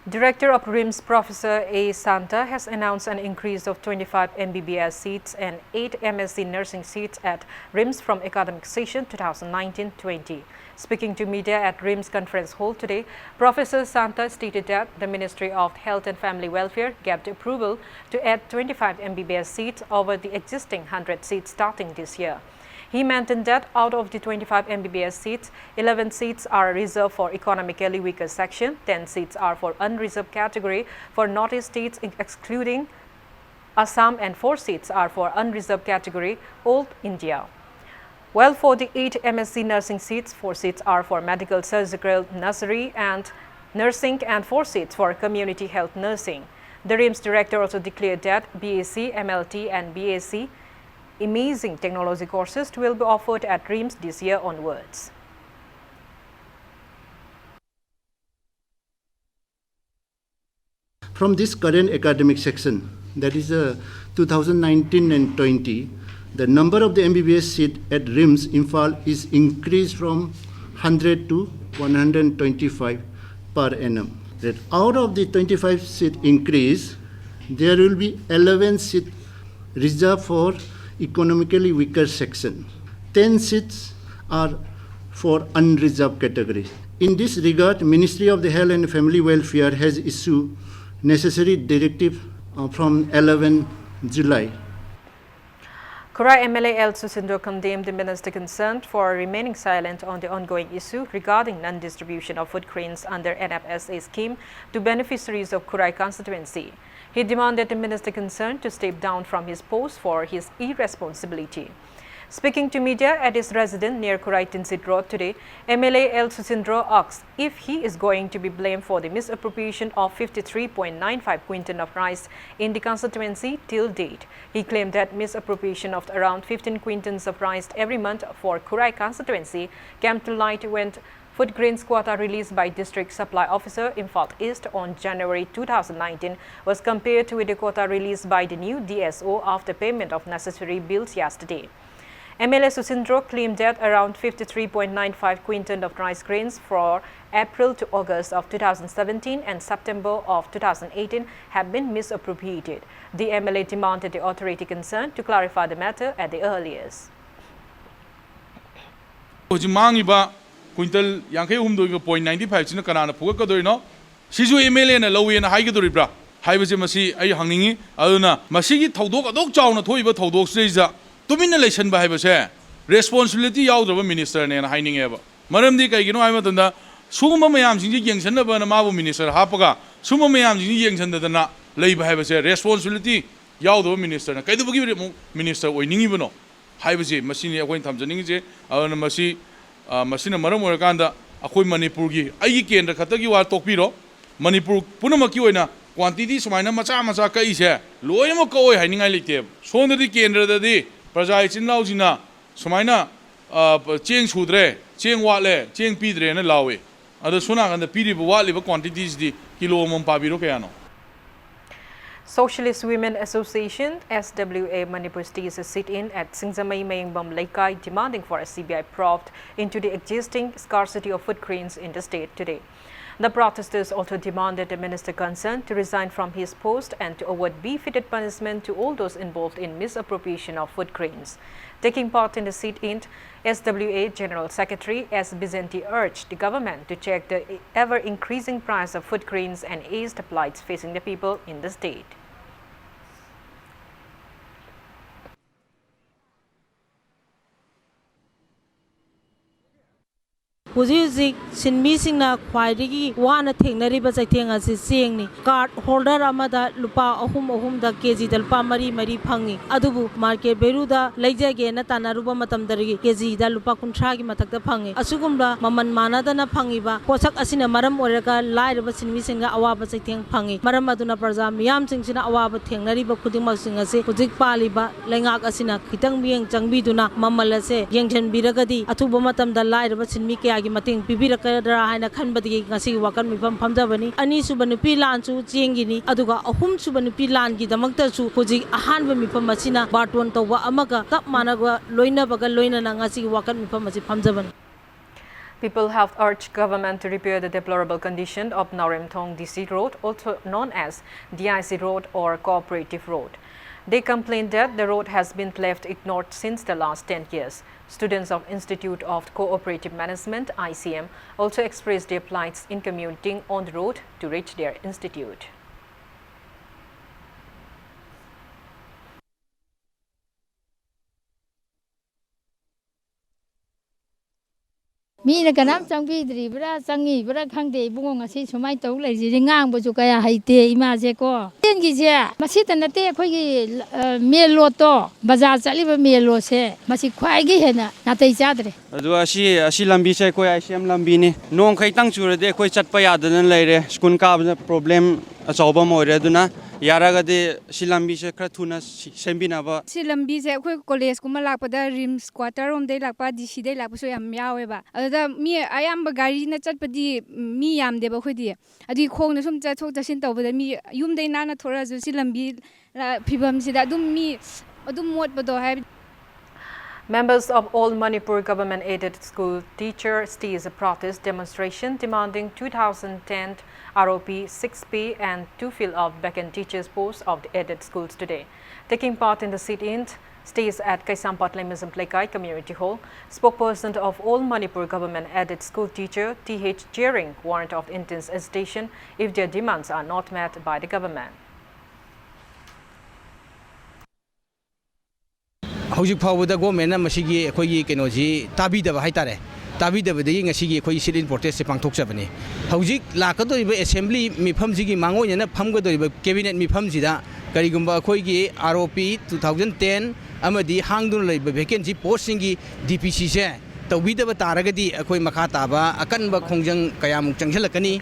Director of RIMS, Professor A Santa, has announced an increase of twenty-five M B B S seats and eight M S C nursing seats at RIMS from academic session two thousand nineteen twenty. Speaking to media at RIMS Conference Hall today, Professor Santa stated that the Ministry of Health and Family Welfare gave the approval to add twenty-five M B B S seats over the existing hundred seats starting this year. He mentioned that out of the twenty-five M B B S seats, eleven seats are reserved for economically weaker section, ten seats are for unreserved category for Northeast states, excluding Assam, and four seats are for unreserved category, all India. While forty-eight M S C nursing seats, four seats are for medical, surgical, nursery, and nursing, and four seats for community health nursing. The RIMS director also declared that B S C M L T and B S C imaging technology courses will be offered at RIMS this year onwards. From this current academic section, that is uh, two thousand nineteen and twenty, the number of the M B B S seat at RIMS Imphal is increased from one hundred to one hundred twenty-five per annum. That out of the twenty-five seat increase, there will be eleven seat reserved for economically weaker section. Ten seats are for unreserved category. In this regard, Ministry of the Health and Family Welfare has issued necessary directive uh, from eleven July. Khurai M L A L Susindro condemned the minister concerned for remaining silent on the ongoing issue regarding non-distribution of food grains under N F S A scheme to beneficiaries of Khurai constituency. He demanded the minister concerned to step down from his post for his irresponsibility. Speaking to media at his residence near Khurai Tinsit Road today, M L A L Susindro asked if he is going to be blamed for the misappropriation of fifty-three point nine five quintal of rice in the constituency till date. He claimed that misappropriation of around fifteen quintals of rice every month for Khurai constituency came to light when food grains quota released by District Supply Officer, Imphal East, on January two thousand nineteen was compared with the quota released by the new D S O after payment of necessary bills yesterday. M L A Susindro claimed that around fifty-three point nine five quintal of rice grains for April to August of two thousand seventeen and September of two thousand eighteen have been misappropriated. The M L A demanded the authority concerned to clarify the matter at the earliest. ꯍꯧꯖꯤꯛ ꯃꯥꯡꯉꯤꯕ ꯀ꯭ꯋꯤꯟꯇꯜ ꯌꯥꯡꯈꯩ ꯍꯨꯝꯗꯣꯏꯒ point ninety ꯐꯥꯏꯚꯁꯤꯅ ꯀꯅꯥꯅ ꯐꯨꯒꯠꯀꯗꯣꯏꯅꯣ? ꯁꯤꯁꯨ M L ꯑꯦꯅ ꯂꯧꯋꯦꯅ ꯍꯥꯏꯒꯗꯣꯔꯤꯕ꯭ꯔꯥ ꯍꯥꯏꯕꯁꯦ ꯃꯁꯤ ꯑꯩ ꯍꯪꯅꯤꯡꯉꯤ꯫ ꯑꯗꯨꯅ ꯃꯁꯤꯒꯤ ꯊꯧꯗꯣꯛ ꯑꯗꯨꯛ ꯆꯥꯎꯅ ꯊꯣꯛꯏꯕ ꯊꯧꯗꯣꯛꯁꯤꯗꯩꯁꯤꯗ ꯇꯨꯃꯤꯟꯅ ꯂꯩꯁꯟꯕ ꯍꯥꯏꯕꯁꯦ ꯔꯦꯁꯄꯣꯟꯁꯤꯕꯤꯂꯤꯇꯤ ꯌꯥꯎꯗ꯭ꯔꯕ ꯃꯤꯅꯤꯁꯇꯔꯅꯦꯅ ꯍꯥꯏꯅꯤꯡꯉꯦꯕ꯫ ꯃꯔꯝꯗꯤ ꯀꯩꯒꯤꯅꯣ ꯍꯥꯏꯕ ꯃꯇꯝꯗ ꯁꯤꯒꯨꯝꯕ ꯃꯌꯥꯝꯁꯤꯡꯁꯤ ꯌꯦꯡꯁꯤꯟꯅꯕꯅ ꯃꯥꯕꯨ ꯃꯤꯅꯤꯁꯇꯔ ꯍꯥꯞꯄꯒ ꯁꯤꯒꯨꯝꯕ ꯃꯌꯥꯝꯁꯤꯡꯁꯤ ꯌꯦꯡꯁꯤꯟꯗꯗꯅ ꯂꯩꯕ ꯍꯥꯏꯕꯁꯦ ꯔꯦꯁꯄꯣꯟꯁꯤꯕꯤꯂꯤꯇꯤ ꯌꯥꯎꯗꯕ ꯃꯤꯅꯤꯁꯇꯔꯅ ꯀꯩꯗꯧꯕꯒꯤ ꯑꯃꯨꯛ ꯃꯤꯅꯤꯁꯇꯔ ꯑꯣꯏꯅꯤꯡꯉꯤꯕꯅꯣ? ꯍꯥꯏꯕꯁꯤ ꯃꯁꯤꯅꯤ ꯑꯩꯈꯣꯏꯅ ꯊꯝꯖꯅꯤꯡꯉꯤꯁꯦ꯫ ꯑꯗꯨꯅ ꯃꯁꯤ, ꯑ, ꯃꯁꯤꯅ ꯃꯔꯝ ꯑꯣꯏꯔꯀꯥꯟꯗ ꯑꯩꯈꯣꯏ ꯃꯅꯤꯄꯨꯔꯒꯤ, ꯑꯩꯒꯤ ꯀꯦꯟꯗ꯭ꯔ ꯈꯛꯇꯒꯤ ꯋꯥ ꯇꯣꯛꯄꯤꯔꯣ, ꯃꯅꯤꯄꯨꯔ ꯄꯨꯝꯅꯃꯛꯀꯤ ꯑꯣꯏꯅ quantity ꯁꯨꯃꯥꯏꯅ ꯃꯆꯥ ꯃꯆꯥ ꯀꯛꯏꯁꯦ ꯂꯣꯏꯅꯃꯛ ꯀꯛꯑꯣꯏ ꯍꯥꯏꯅꯤꯡꯉꯥꯏ ꯂꯩꯇꯦꯕ꯫ ꯁꯣꯝꯗꯗꯤ ꯀꯦꯟꯗ꯭ꯔꯗꯗꯤ ꯄ꯭ꯔꯖꯥ ꯏꯆꯤꯟ ꯏꯅꯥꯎꯁꯤꯡꯅ ꯁꯨꯃꯥꯏꯅ, ꯑ, ꯆꯦꯡ ꯁꯨꯗ꯭ꯔꯦ, ꯆꯦꯡ ꯋꯥꯠꯂꯦ, ꯆꯦꯡ ꯄꯤꯗ꯭ꯔꯦꯅ ꯂꯥꯎꯏ꯫ ꯑꯗꯣ ꯁꯣꯝ ꯅꯥꯀꯟꯗ ꯄꯤꯔꯤꯕ ꯋꯥꯠꯂꯤꯕ quantity ꯁꯤꯗꯤ ꯀꯤꯂꯣ ꯑꯃꯃꯝ ꯄꯥꯕꯤꯔꯣ ꯀꯌꯥꯅꯣ? Socialist Women Association, S W A, Manipur State is a sit-in at Singjamei Mayengbam Leikai demanding for a C B I probe into the existing scarcity of food grains in the state today. The protesters also demanded the minister concerned to resign from his post and to award befitted punishment to all those involved in misappropriation of food grains. Taking part in the sit-in, S W A General Secretary S Bizenti urged the government to check the ever-increasing price of food grains and ease the plights facing the people in the state. ꯍꯧꯖꯤꯛ ꯍꯧꯖꯤꯛ ꯁꯤꯟꯃꯤꯁꯤꯡꯅ ꯈ꯭ꯋꯥꯏꯗꯒꯤ ꯋꯥꯅ ꯊꯦꯡꯅꯔꯤꯕ ꯆꯩꯊꯦꯡ ꯑꯁꯤ ꯆꯦꯡꯅꯤ꯫ Cart holder ꯑꯃꯗ ꯂꯨꯄꯥ ꯑꯍꯨꯝ ꯑꯍꯨꯝꯗ ꯀꯦꯖꯤꯗ ꯂꯨꯄꯥ ꯃꯔꯤ ꯃꯔꯤ ꯐꯪꯉꯤ꯫ ꯑꯗꯨꯕꯨ market value ꯗ ꯂꯩꯖꯒꯦꯅ ꯇꯥꯟꯅꯔꯨꯕ ꯃꯇꯝꯗꯗꯤ ꯀꯦꯖꯤꯗ ꯂꯨꯄꯥ ꯀꯨꯟꯊ꯭ꯔꯥꯒꯤ ꯃꯊꯛꯇ ꯐꯪꯉꯤ꯫ ꯑꯁꯤꯒꯨꯝꯕ ꯃꯃꯜ ꯃꯥꯟꯅꯗꯅ ꯐꯪꯉꯤꯕ ꯄꯣꯠꯁꯛ ꯑꯁꯤꯅ ꯃꯔꯝ ꯑꯣꯏꯔꯒ ꯂꯥꯏꯔꯕ ꯁꯤꯟꯃꯤꯁꯤꯡꯗ ꯑꯋꯥꯕ ꯆꯩꯊꯦꯡ ꯐꯪꯉꯤ꯫ ꯃꯔꯝ ꯑꯗꯨꯅ ꯄ꯭ꯔꯖꯥ ꯃꯤꯌꯥꯝꯁꯤꯡꯁꯤꯅ ꯑꯋꯥꯕ ꯊꯦꯡꯅꯔꯤꯕ ꯈꯨꯗꯤꯡꯃꯛꯁꯤꯡ ꯑꯁꯤ ꯍꯧꯖꯤꯛ ꯄꯥꯜꯂꯤꯕ ꯂꯩꯉꯥꯛ ꯑꯁꯤꯅ ꯈꯤꯇꯪ ꯃꯤꯠꯌꯦꯡ ꯆꯪꯕꯤꯗꯨꯅ ꯃꯃꯜ ꯑꯁꯦ ꯌꯦꯡꯁꯤꯟꯕꯤꯔꯒꯗꯤ ꯑꯊꯨꯕ ꯃꯇꯝꯗ ꯂꯥꯏꯔꯕ ꯁꯤꯟꯃꯤ ꯀꯌꯥꯒꯤ ꯃꯇꯦꯡ ꯄꯤꯕꯤꯔꯛꯀꯗ꯭ꯔꯥ ꯍꯥꯏꯅ ꯈꯟꯕꯗꯒꯤ ꯉꯁꯤꯒꯤ ꯋꯥꯀꯠ ꯃꯤꯐꯝ ꯐꯝꯖꯕꯅꯤ꯫ ꯑꯅꯤꯁꯨꯕ ꯅꯨꯄꯤ ꯂꯥꯟꯁꯨ ꯆꯦꯡꯒꯤꯅꯤ, ꯑꯗꯨꯒ ꯑꯍꯨꯝꯁꯨꯕ ꯅꯨꯄꯤ ꯂꯥꯟꯒꯤꯗꯃꯛꯇꯁꯨ ꯍꯧꯖꯤꯛ ꯑꯍꯥꯟꯕ ꯃꯤꯐꯝ ꯑꯁꯤꯅ ꯕꯥꯔꯇꯣꯟ ꯇꯧꯕ ꯑꯃꯒ ꯆꯞ ꯃꯥꯟꯅꯕ ꯂꯣꯏꯅꯕꯒ ꯂꯣꯏꯅꯅ ꯉꯁꯤꯒꯤ ꯋꯥꯀꯠ ꯃꯤꯐꯝ ꯑꯁꯤ ꯐꯝꯖꯕꯅꯤ꯫ People have urged government to repair the deplorable condition of Naoremthong D C Road, also known as D I C Road or Cooperative Road. They complain that the road has been left ignored since the last ten years. Students of Institute of Cooperative Management, I C M, also expressed their plights in commuting on the road to reach their institute. ꯃꯤꯅ ꯀꯅꯥꯝ ꯆꯪꯕꯤꯗ꯭ꯔꯤꯕ꯭ꯔꯥ, ꯆꯪꯉꯤꯕ꯭ꯔꯥ ꯈꯪꯗꯦ꯫ ꯏꯕꯨꯡꯉꯣ, ꯉꯁꯤ ꯁꯨꯃꯥꯏꯅ ꯇꯧ ꯂꯩꯔꯤꯁꯤꯗꯤ, ꯉꯥꯡꯕꯁꯨ ꯀꯌꯥ ꯍꯩꯇꯦ ꯏꯃꯥꯁꯦꯀꯣ꯫ ꯇꯦꯟꯒꯤꯁꯦ ꯃꯁꯤꯇ ꯅꯠꯇꯦ, ꯑꯩꯈꯣꯏꯒꯤ, ꯑ, ꯃꯦꯟ ꯔꯣꯗꯇꯣ, ꯕꯖꯥꯔ ꯆꯠꯂꯤꯕ ꯃꯦꯟ ꯔꯣꯗꯁꯦ, ꯃꯁꯤ ꯈ꯭ꯋꯥꯏꯒꯤ ꯍꯦꯟꯅ ꯅꯥꯇꯩ ꯆꯥꯗ꯭ꯔꯦ꯫ ꯑꯗꯨꯒ ꯑꯁꯤ, ꯑꯁꯤ ꯂꯝꯕꯤꯁꯦ ꯑꯩꯈꯣꯏ ꯑꯥꯏ ꯁꯤ ꯑꯦꯝ ꯂꯝꯕꯤꯅꯤ꯫ ꯅꯣꯡ ꯈꯤꯇꯪ ꯆꯨꯔꯗꯤ ꯑꯩꯈꯣꯏ ꯆꯠꯄ ꯌꯥꯗꯗꯅ ꯂꯩꯔꯦ꯫ ꯁ꯭ꯀꯨꯜ ꯀꯥꯕꯗ ꯄ꯭ꯔꯣꯕ꯭ꯂꯦꯝ ꯑꯆꯧꯕ ꯑꯃ ꯑꯣꯏꯔꯦ꯫ ꯑꯗꯨꯅ ꯌꯥꯔꯒꯗꯤ ꯁꯤ ꯂꯝꯕꯤꯁꯦ ꯈꯔ ꯊꯨꯅ ꯁꯤ-, ꯁꯦꯝꯕꯤꯅꯕ꯫ ꯁꯤ ꯂꯝꯕꯤꯁꯦ ꯑꯩꯈꯣꯏ ꯀꯣꯂꯦꯖꯀꯨꯝꯕ ꯂꯥꯛꯄꯗ, ꯔꯤꯝꯁ ꯀ꯭ꯋꯥꯇꯔ ꯔꯣꯝꯗꯩ ꯂꯥꯛꯄ, ꯗꯤ ꯁꯤꯗꯩ ꯂꯥꯛꯄꯁꯨ ꯌꯥꯝ ꯌꯥꯎꯋꯦꯕ꯫ ꯑꯗꯨꯗ ꯃꯤ ꯑꯌꯥꯝꯕ ꯒꯥꯔꯤꯅ ꯆꯠꯄꯗꯤ, ꯃꯤ ꯌꯥꯝꯗꯦꯕ ꯑꯩꯈꯣꯏꯗꯤ꯫ ꯑꯗꯨꯒꯤ ꯈꯣꯡꯅ ꯁꯨꯝ ꯆꯠꯊꯣꯛ ꯆꯠꯁꯤꯟ ꯇꯧꯕꯗ ꯃꯤ ꯌꯨꯝꯗꯩ ꯅꯥꯟꯅ ꯊꯣꯔꯛꯑꯁꯨ ꯁꯤ ꯂꯝꯕꯤ, ꯑ, ꯐꯤꯕꯝꯁꯤꯗ ꯑꯗꯨꯝ ꯃꯤ ꯑꯗꯨꯝ ꯃꯣꯠꯄꯗꯣ, ꯍꯥꯏꯕꯗꯤ꯫ Members of All Manipur Government Aided School Teacher staged a protest demonstration demanding two thousand ten R O P six P and to fill of vacant teachers' posts of the aided schools today. Taking part in the sit-in staged at Kaisampatli Mizam Pleikai Community Hall, spokesperson of All Manipur Government Aided School Teacher T H Jering warned of intense agitation if their demands are not met by the government. ꯍꯧꯖꯤꯛ ꯐꯥꯎꯕꯗ ꯒꯣꯔꯃꯦꯟꯅ ꯃꯁꯤꯒꯤ ꯑꯩꯈꯣꯏꯒꯤ ꯀꯩꯅꯣꯁꯤ ꯇꯥꯕꯤꯗꯕ ꯍꯥꯏꯇꯥꯔꯦ꯫ ꯇꯥꯕꯤꯗꯕꯗꯒꯤ ꯉꯁꯤꯒꯤ ꯑꯩꯈꯣꯏꯒꯤ sit-in protest ꯁꯦ ꯄꯥꯡꯊꯣꯛꯆꯕꯅꯤ꯫ ꯍꯧꯖꯤꯛ ꯂꯥꯛꯀꯗꯧꯔꯤꯕ ꯑꯦꯁꯦꯝꯕ꯭ꯂꯤ ꯃꯤꯐꯝꯁꯤꯒꯤ ꯃꯥꯡꯑꯣꯏꯅꯅ ꯐꯝꯒꯗꯧꯔꯤꯕ ꯀꯦꯕꯤꯅꯦꯠ ꯃꯤꯐꯝꯁꯤꯗ ꯀꯔꯤꯒꯨꯝꯕ ꯑꯩꯈꯣꯏꯒꯤ R O P two thousand ten ꯑꯃꯗꯤ ꯍꯥꯡꯗꯨꯅ ꯂꯩꯕ ꯚꯦꯀꯦꯟꯁꯤ ꯄꯣꯁꯁꯤꯡꯒꯤ D P C ꯁꯦ ꯇꯧꯕꯤꯗꯕ ꯇꯥꯔꯒꯗꯤ ꯑꯩꯈꯣꯏ ꯃꯈꯥ ꯇꯥꯕ ꯑꯀꯟꯕ ꯈꯣꯡꯖꯪ ꯀꯌꯥꯃꯨꯛ ꯆꯪꯁꯤꯜꯂꯛꯀꯅꯤ꯫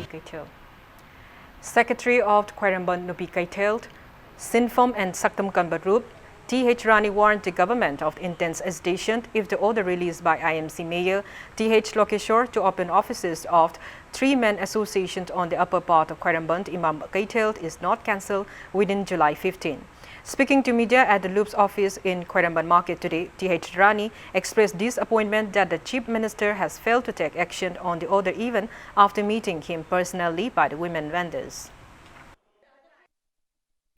Secretary of Khwairamband Nupi Kaithel, Sinfom and Saktam Kanba Group, T H Rani warned the government of intense agitation if the order released by I M C Mayor T H Lokeshwar to open offices of three men associations on the upper part of Khwairamband Imam Kaithel is not cancelled within July fifteen. Speaking to media at the Loops office in Khwairamband Market today, T H Rani expressed disappointment that the Chief Minister has failed to take action on the order even after meeting him personally by the women vendors.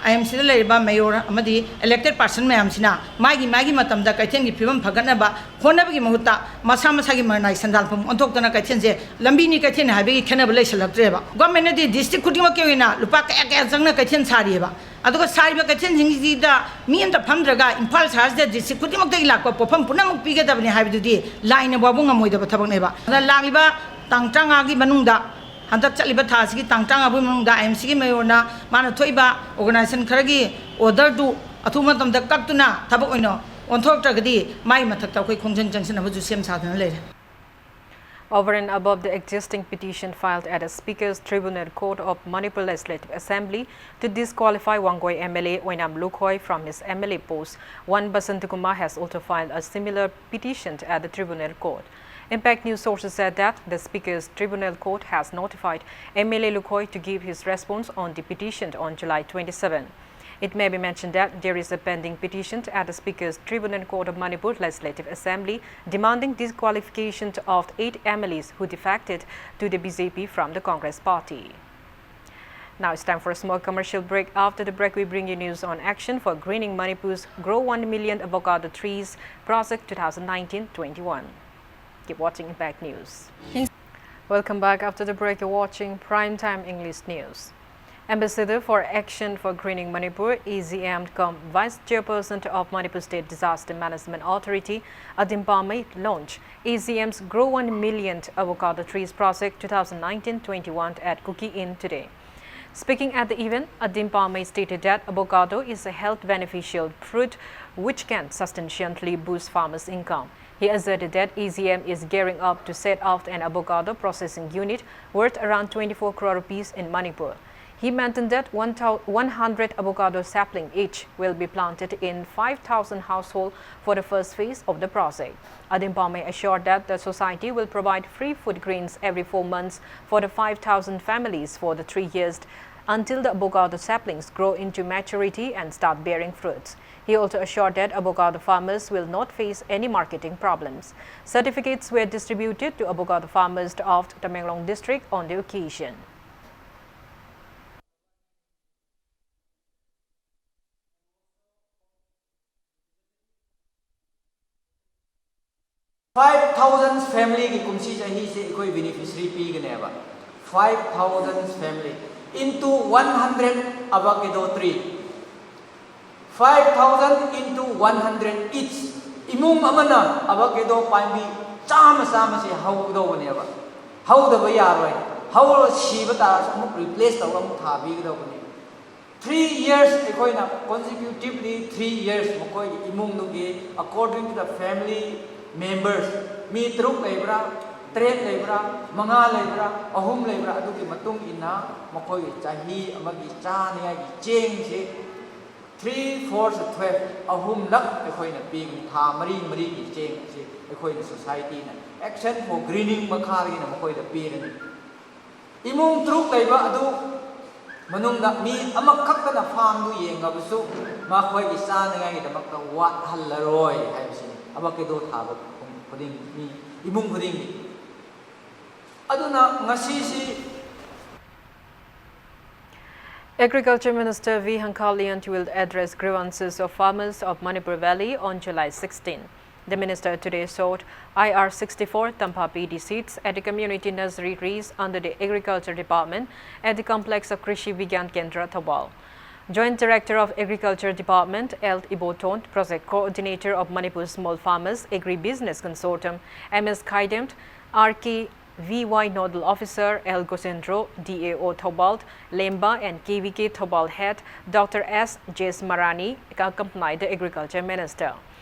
I M ꯁꯤꯗ ꯂꯩꯔꯤꯕ ꯃꯦꯌꯣꯔ ꯑꯃꯗꯤ ꯏꯂꯦꯛꯇꯦꯗ person ꯃꯌꯥꯝꯁꯤꯅ ꯃꯥꯒꯤ ꯃꯥꯒꯤ ꯃꯇꯝꯗ ꯀꯩꯊꯦꯜꯒꯤ ꯐꯤꯕꯝ ꯐꯒꯠꯅꯕ ꯍꯣꯠꯅꯕꯒꯤ ꯃꯍꯨꯠꯇ ꯃꯁꯥ ꯃꯁꯥꯒꯤ ꯃꯔꯅꯥꯏ ꯁꯦꯟꯗꯥꯟꯐꯝ ꯑꯣꯟꯊꯣꯛꯇꯅ ꯀꯩꯊꯦꯜꯁꯦ ꯂꯝꯕꯤꯅꯤ ꯀꯩꯊꯦꯜꯅꯤ ꯍꯥꯏꯕꯒꯤ ꯈꯦꯠꯅꯕ ꯂꯩꯁꯜꯂꯛꯇ꯭ꯔꯦꯕ꯫ ꯒꯣꯔꯃꯦꯟꯅꯗꯤ ꯗꯤꯁꯇ꯭ꯔꯤꯛ ꯈꯨꯗꯤꯡꯃꯛꯀꯤ ꯑꯣꯏꯅ ꯂꯨꯄꯥ ꯀꯌꯥ ꯀꯌꯥ ꯆꯪꯅ ꯀꯩꯊꯦꯜ ꯁꯥꯔꯤꯑꯕ꯫ ꯑꯗꯨꯒ ꯁꯥꯔꯤꯕ ꯀꯩꯊꯦꯜꯁꯤꯡꯁꯤꯗ ꯃꯤ ꯑꯃꯇ ꯐꯝꯗ꯭ꯔꯒ ꯏꯝꯐꯥꯜ ꯁꯍꯔꯁꯤꯗ ꯗꯤꯁꯇ꯭ꯔꯤꯛ ꯈꯨꯗꯤꯡꯃꯛꯇꯒꯤ ꯂꯥꯛꯄ ꯄꯣꯠꯐꯝ ꯄꯨꯝꯅꯃꯛ ꯄꯤꯒꯗꯕꯅꯤ ꯍꯥꯏꯕꯗꯨꯗꯤ ꯂꯥꯏꯅ ꯐꯥꯎꯕ ꯉꯝꯃꯣꯏꯗꯕ ꯊꯕꯛꯅꯦꯕ꯫ ꯑꯗꯨꯅ ꯂꯥꯛꯂꯤꯕ ꯇꯥꯡ ꯇꯔꯥꯃꯉꯥꯒꯤ ꯃꯅꯨꯡꯗ, ꯍꯟꯗꯛ ꯆꯠꯂꯤꯕ ꯊꯥꯁꯤꯒꯤ ꯇꯥꯡ ꯇꯔꯥꯃꯉꯥ ꯐꯥꯎꯒꯤ ꯃꯅꯨꯡꯗ ꯑꯥꯏ ꯑꯦꯝ ꯁꯤꯒꯤ ꯃꯦꯌꯣꯔꯅ ꯃꯥꯅ ꯊꯣꯛꯏꯕ ꯑꯣꯔꯒꯅꯥꯏꯖꯦꯁꯟ ꯈꯔꯒꯤ ꯑꯣꯔꯗꯔꯗꯨ ꯑꯊꯨꯕ ꯃꯇꯝꯗ ꯀꯛꯇꯨꯅ ꯊꯕꯛ ꯑꯣꯏꯅ ꯑꯣꯟꯊꯣꯔꯛꯇ꯭ꯔꯒꯗꯤ ꯃꯥꯒꯤ ꯃꯊꯛꯇ ꯑꯩꯈꯣꯏ ꯈꯣꯡꯖꯪ ꯆꯪꯁꯤꯟꯅꯕꯁꯨ ꯁꯦꯝ ꯁꯥꯗꯨꯅ ꯂꯩꯔꯦ꯫ Over and above the existing petition filed at the Speaker's Tribunal Court of Manipur Legislative Assembly to disqualify Wangoi M L A Oinam Lukhoi from his M L A post, one Basant Kumar has also filed a similar petition at the Tribunal Court. Impact News sources said that the Speaker's Tribunal Court has notified M L A Lukhoi to give his response on the petition on July twenty-seven. It may be mentioned that there is a pending petition at the Speaker's Tribunal Court of Manipur Legislative Assembly demanding disqualification of eight M L As who defected to the B J P from the Congress party. Now it's time for a small commercial break. After the break, we bring you news on Action for Greening Manipur's Grow one million Avocado Trees Project twenty nineteen twenty-one. Keep watching Impact News. Welcome back. After the break, you're watching Prime Time English News. Ambassador for Action for Greening Manipur, A G M, cum Vice Chairperson of Manipur State Disaster Management Authority, Adim Pamei, launched A G M's Grow one million Avocado Trees Project twenty nineteen twenty-one at Kuki Inn today. Speaking at the event, Adim Pamei stated that avocado is a health beneficial fruit which can substantially boost farmers' income. He asserted that A G M is gearing up to set up an avocado processing unit worth around twenty-four crore rupees in Manipur. He maintained that one thou-, one hundred avocado sapling each will be planted in five thousand households for the first phase of the project. Adim Pamei assured that the society will provide free food grains every four months for the five thousand families for the three years until the avocado saplings grow into maturity and start bearing fruits. He also assured that avocado farmers will not face any marketing problems. Certificates were distributed to avocado farmers of Tamenglong district on the occasion. Five thousand family ꯒꯤ ꯀꯨꯝꯁꯤ ꯆꯍꯤꯁꯦ ꯑꯩꯈꯣꯏ beneficiary ꯄꯤꯒꯅꯦꯕ꯫ Five thousand family into one hundred avocado tree, five thousand into one hundred each. ꯏꯃꯨꯡ ꯑꯃꯅ avocado ꯄꯥꯝꯕꯤ ꯆꯥꯝꯃ ꯆꯥꯝꯃꯁꯦ ꯍꯧꯒꯗꯧꯕꯅꯦꯕ꯫ ꯍꯧꯗꯕ ꯌꯥꯔꯣꯏ꯫ ꯍꯧꯔ ꯁꯤꯕ ꯇꯥꯔꯁꯨ ꯑꯃꯨꯛ replace ꯇꯧꯔꯒ ꯑꯃꯨꯛ ꯊꯥꯕꯤꯒꯗꯧꯕꯅꯦ꯫ Three years ꯑꯩꯈꯣꯏꯅ consecutively three years ꯃꯈꯣꯏꯒꯤ ꯏꯃꯨꯡꯗꯨꯒꯤ, according to the family members, ꯃꯤ ꯇꯔꯨꯛ ꯂꯩꯕ꯭ꯔꯥ, ꯇꯔꯦꯠ ꯂꯩꯕ꯭ꯔꯥ, ꯃꯉꯥ ꯂꯩꯕ꯭ꯔꯥ, ꯑꯍꯨꯝ ꯂꯩꯕ꯭ꯔꯥ, ꯑꯗꯨꯒꯤ ꯃꯇꯨꯡ ꯏꯟꯅ ꯃꯈꯣꯏꯒꯤ ꯆꯍꯤ ꯑꯃꯒꯤ ꯆꯥꯅꯤꯡꯉꯥꯏꯒꯤ ꯆꯦꯡꯁꯦ three four twelve, ꯑꯍꯨꯝꯂꯛ ꯑꯩꯈꯣꯏꯅ ꯄꯤꯒꯅꯤ꯫ ꯊꯥ ꯃꯔꯤ ꯃꯔꯤꯒꯤ ꯆꯦꯡ ꯑꯁꯤ ꯑꯩꯈꯣꯏꯅ society ꯅ Action for Greening ꯃꯈꯥꯗꯒꯤꯅ ꯃꯈꯣꯏꯗ ꯄꯤꯔꯅꯤ꯫ ꯏꯃꯨꯡ ꯇꯔꯨꯛ ꯂꯩꯕ ꯑꯗꯨ ꯃꯅꯨꯡꯗ ꯃꯤ ꯑꯃꯈꯛꯇꯅ farm ꯗꯨ ꯌꯦꯡꯉꯕꯁꯨ ꯃꯈꯣꯏꯒꯤ ꯆꯥꯅꯤꯡꯉꯥꯏꯒꯤꯗꯃꯛꯇ ꯋꯥꯠꯍꯜꯂꯔꯣꯏ ꯍꯥꯏꯕꯁꯤꯅꯤ avocado ꯊꯥꯕ ꯈꯨꯗꯤꯡ, ꯃꯤ, ꯏꯃꯨꯡ ꯈꯨꯗꯤꯡꯒꯤ꯫ ꯑꯗꯨꯅ ꯉꯁꯤꯁꯤ Agriculture Minister V Hangkalian will address grievances of farmers of Manipur Valley on July sixteen. The minister today sought I R sixty-four Tampha P D seeds at the community nursery trees under the Agriculture Department at the complex of Krishi Vigyan Kendra, Thoubal. Joint Director of Agriculture Department, L Iboton, Project Coordinator of Manipur Small Farmers Agribusiness Consortium, M S Khaidem, R K V Y Nodal Officer, L Gosendro, D A O Thoubal, Lemba and K V K Thoubal Head, Doctor S Jesmarani, accompanied the Agriculture Minister.